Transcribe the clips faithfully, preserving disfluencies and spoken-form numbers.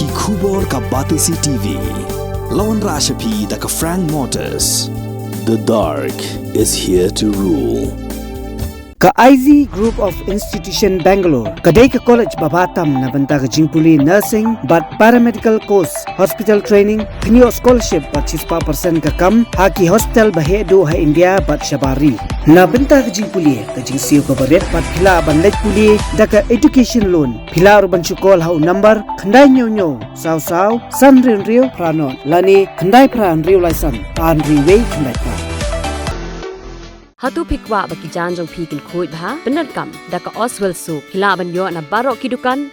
Ki khubor ka Batesi T V. La wanrah sha phi da ka Frank Motors. The dark is here to rule. Ka I Z Group of Institution Bangalore ka dei ka college ba bha tam na bynta ka jingpule nursing bad paramedical course, hospital training, pynïoh scholarship bad shispah percent ka kam ha ki hospital ba heh duh ha India bad shabar ri. Na bynta ka jingpule ka jingsiew kaba rit bad phi lah ban leit pule da ka education loan. Phi lah ruh ban shu call ha u number khyndai hynñiew hynñiew saw saw san hynriew hynriew phra nod lane khyndai phra hynriew lai san ar hynriew wei khyndai phra. Hato phi kwah ba ki jaiñ jong phi kin khuid bha? Pyndonkam da ka Oswell Soap. Phi lah ban ïoh na baroh ki dukan.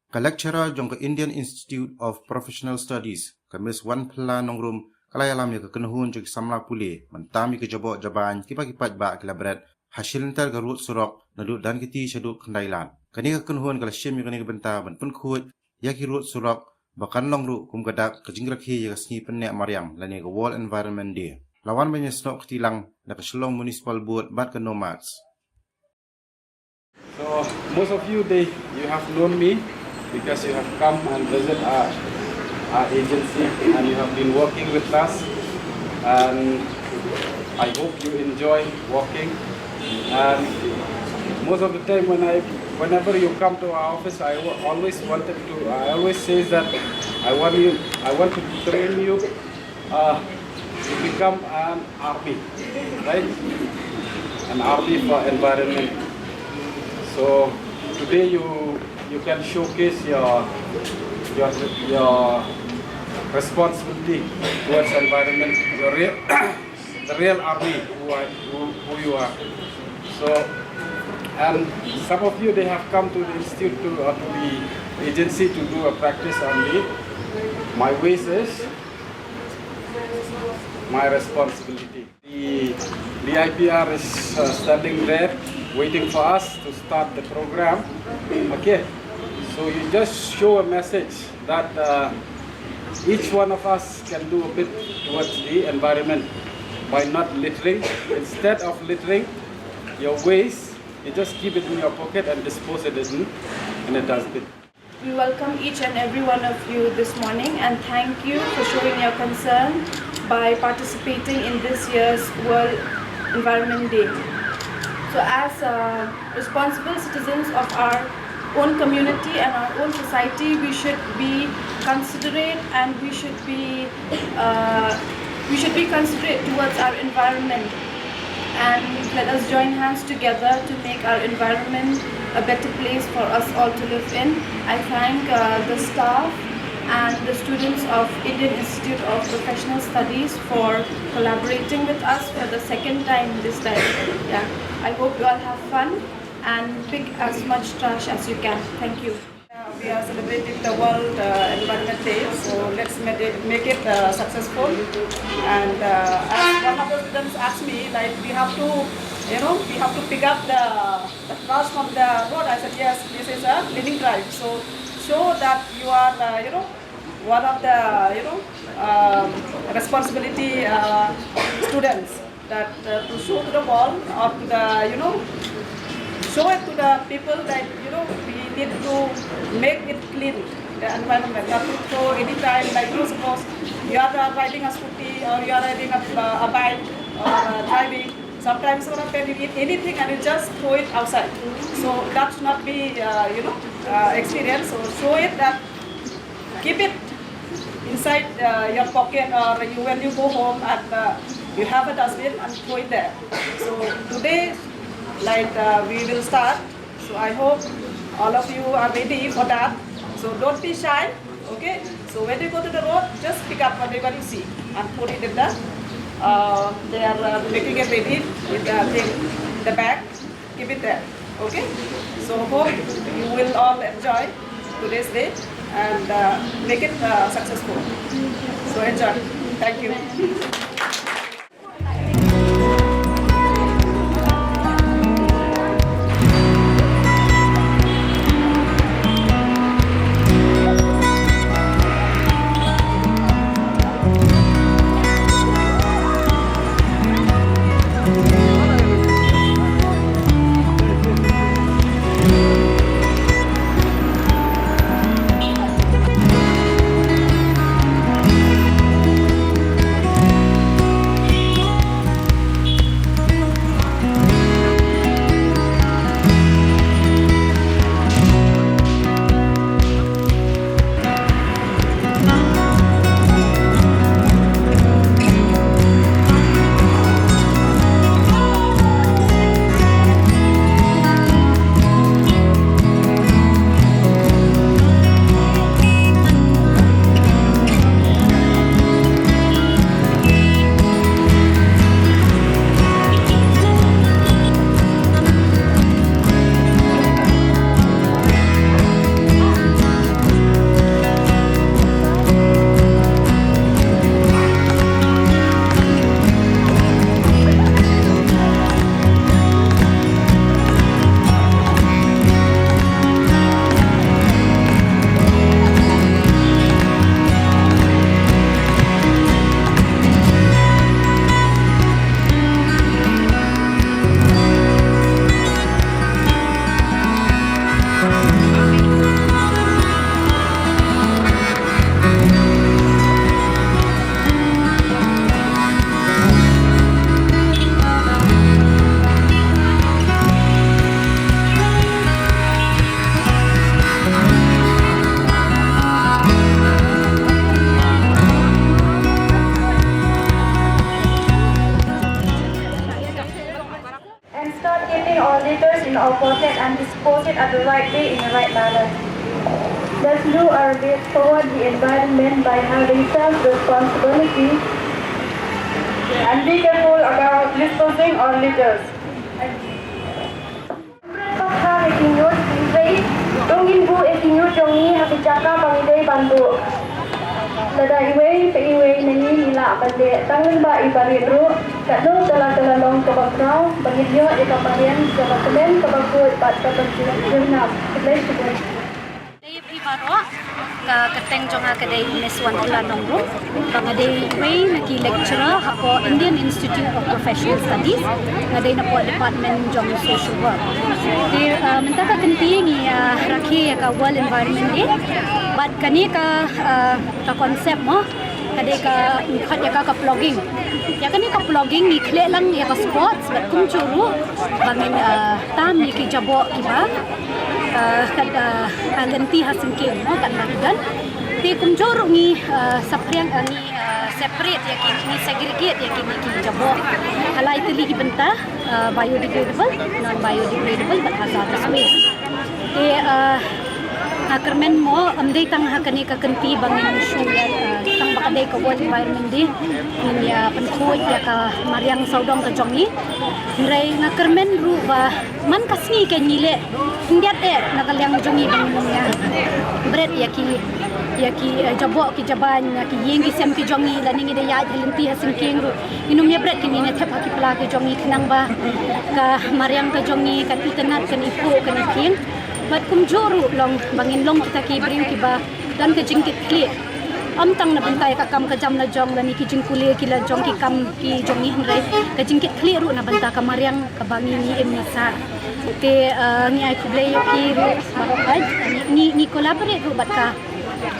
Ka lecturer jong ka Indian Institute of Professional Studies, ka Miss Wanphylla Nongrum, ka la ïalam ïa ka kynhun jong ki samla pule ban tam ïa ki jaboh jabain kiba ki paidbah ki la bret ha shilynter ka rud surok naduh Dhankheti shaduh Khyndailad. Kane ka kynhun ka la shim ïa kane ka bynta ban pynkhuid ïa ki rud surok ba kan long ruh kum ka dak ka jingrakhe ïa ka sngi pynneh mariang lane ka World Environment Day. La wan ban ïasnoh kti lang da ka Shillong Municipal Board bad ka NOMADS. So most of you, they, you have known me because you have come and visit our, our agency and you have been working with us. And I hope you enjoy working. And most of the time when I, whenever you come to our office, I wa- always wanted to, I always say that I want you, I want to train you uh, to become an army, right? An army for environment. So today you you can showcase your your your responsibility towards environment, your real the real army who are who, who you are. So and some of you, they have come to the institute to, uh, to the agency to do a practice on the my ways is my responsibility. The, the I P R is uh, standing there waiting for us to start the program. Okay, so you just show a message that uh, each one of us can do a bit towards the environment by not littering. Instead of littering your waste, you just keep it in your pocket and dispose it in, in a dustbin. We welcome each and every one of you this morning and thank you for showing your concern by participating in this year's World Environment Day. So, as uh, responsible citizens of our own community and our own society, we should be considerate and we should be uh, we should be considerate towards our environment. And let us join hands together to make our environment a better place for us all to live in. I thank uh, the staff and the students of Indian Institute of Professional Studies for collaborating with us for the second time this time. Yeah, I hope you all have fun and pick as much trash as you can. Thank you. Uh, we are celebrating the World uh, Environment Day, so let's make it, make it uh, successful. And uh, as one of the students asked me, like, we have to, you know, we have to pick up the, the trash from the road. I said, yes, this is a cleaning drive. So show that you are, uh, you know, one of the, you know, um, responsibility uh, students that uh, to show to the world or to the, you know, show it to the people that, you know, we need to make it clean, the environment, not to throw any time, like, you know, suppose you are uh, riding a scooty or you are riding a, uh, a bike or uh, driving, sometimes what happen, you eat anything and you just throw it outside. So that should not be, uh, you know, uh, experience. So show it that keep it inside uh, your pocket or you, when you go home and uh, you have a dustbin and throw it there. So today, like, uh, we will start. So I hope all of you are ready for that. So don't be shy. Okay. So when you go to the road, just pick up whatever you see and put it in the. Uh, they are uh, making it ready with the thing, the bag. Keep it there. Okay. So hope you will all enjoy today's day and uh, make it uh, successful. So enjoy. Thank you. right way in the right manner. Let's do our bit toward the environment by having self-responsibility and be careful about disposing our litters. Bret pat ha ki ñiut, hynrei to ngin buh ïa ki ñiut jong ngi ha ki jaka ba ngi dei ban buh. Lada iwei pa iwei na ngi ngi lah ban leh tang lyngba i barit ruh, katno ka la ka la long kaba khraw ba ngin ïoh ïa ka mariang kaba kmen, kaba khuid bad kaba jyrngam. Khublei shibun. Dei phi baroh, ka kyrteng jong nga ka dei Miss Wonderla Nongrum. Ba nga dei iwei na ki lecturer hapoh Indian Institute of Professional Studies. Nga dei napoh department jong social work. Te, uh, mynta ka kynti ngi, uh, rakhe ïa ka World Environment Day. Bad kane ka, uh, ka concept mo, ka dei ka, ngi khot ïa ka ka plogging. Ïa kane ka plogging ngi khleh lang ïa ka sports bad kumjuh ruh ba ngin, uh, tam ïa ki jaboh kiba, uh, kat, uh, ha lynti ha syngkien mo, kat ba ki don. Te kumjuh ruh ngi, uh, saphriang, uh, ngi, uh, separate ïa ki, ngi segregate ïa ki, ki jaboh ha lai tylli ki bynta, uh, biodegradable, non biodegradable bad hazardous waste. Te, uh, nga kyrmen mo, ym dei tang ha kane ka kynti ba ngin shu ïa, uh, tang ba ka dei ka World Environment Day ngin ïa pynkhuid ïa ka mariang sawdong ka jong ngi. Hynrei nga kyrmen ruh ba man ka sngi ka ngi leh khyndiat eh na ka liang jong ngi ba ngin ïa bret ïa ki, ïa ki, uh, jaboh ki jaban, ïa ki ïing ki sem ki jong ngi, lane ngi da ïaid ha lynti ha syngkien ruh. Ngin ym ïa bret, ngin ïa thep ha ki pla ki jong ngi khnang ba ka mariang ka jong ngi kan itynnad, kan iphuh, kan iphieng. Bad kumjuh ruh long ba ngin long kita ki briew kiba don ka jingkitkhlieh. Ym tang na bynta ïa ka kam ka jam la jong lane ki jingpule ki la jong ki kam ki jong ngi, hynrei ka jingkitkhlieh ruh na bynta ka mariang kaba ngi, ngi im ngi sah. Te, uh, ngi ai khublei ïa phi ruh baroh, ngi, ngi, ngi collaborate ruh bad ka,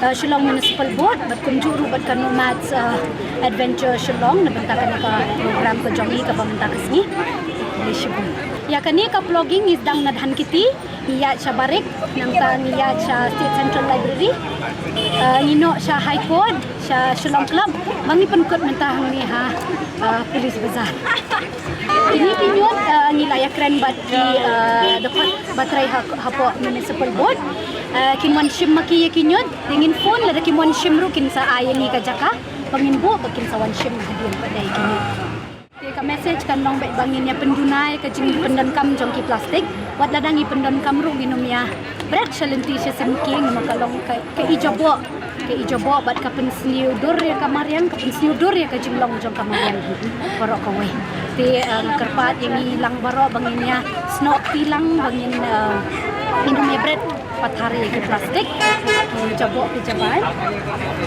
uh, Shillong Municipal Board bad kumjuh ruh bad ka Nomads, uh, Adventure Shillong na bynta kane ka program ka jong ngi kaba mynta ka sngi. Khublei shibun. Ïa kane ka plogging ngi sdang na Dhankheti, ngi ïaid sha Barik, nangta ngi ïaid sha State Central Library, uh, ngi noh sha High Court, sha Shillong Club, ba ngi pynkut mynta hangne ha, uh, Police Bazar. Kine ki ñiut, uh, ngi la ïakren bad ki, uh, dkhot ba trei ha, hapoh Municipal Board. Uh, kin wan shim ma ki ïa ki ñiut, te ngin phone, lada kim wan shim ruh kin sa ai ïa ngi ka jaka ba ngin buh, ba kin sa wan shim hadien pat ïa ki ñiut. Te ka message kan long beit ba ngin ïa pynduna ïa ka jingpyndonkam jong ki plastik. Wat lada ngi pyndonkam ruh ngin ym ïa bret sha lynti sha syngkien, namar ka long ka, ka ijaboh, ka ijaboh bad ka pynsniew dur ïa ka mariang, ka pynsniew dur ïa ka jinglong jong ka mariang hi baroh kawei. Te, eh, nga kyrpad ïa ngi lang baroh ba ngin ïa snoh kti lang, ba ngin, eh, ngin ym ïa bret pathar ïa ki plastik, ki jaboh ki jaban.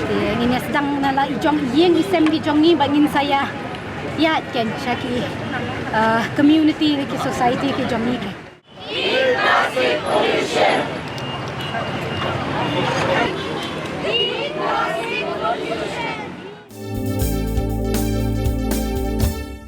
Te ngin ïa sdang na la i jong ïing i sem ki jong ngi ba ngin sa ïa ïaid kein sha ki, uh, community, ki society ki jong ngi kein.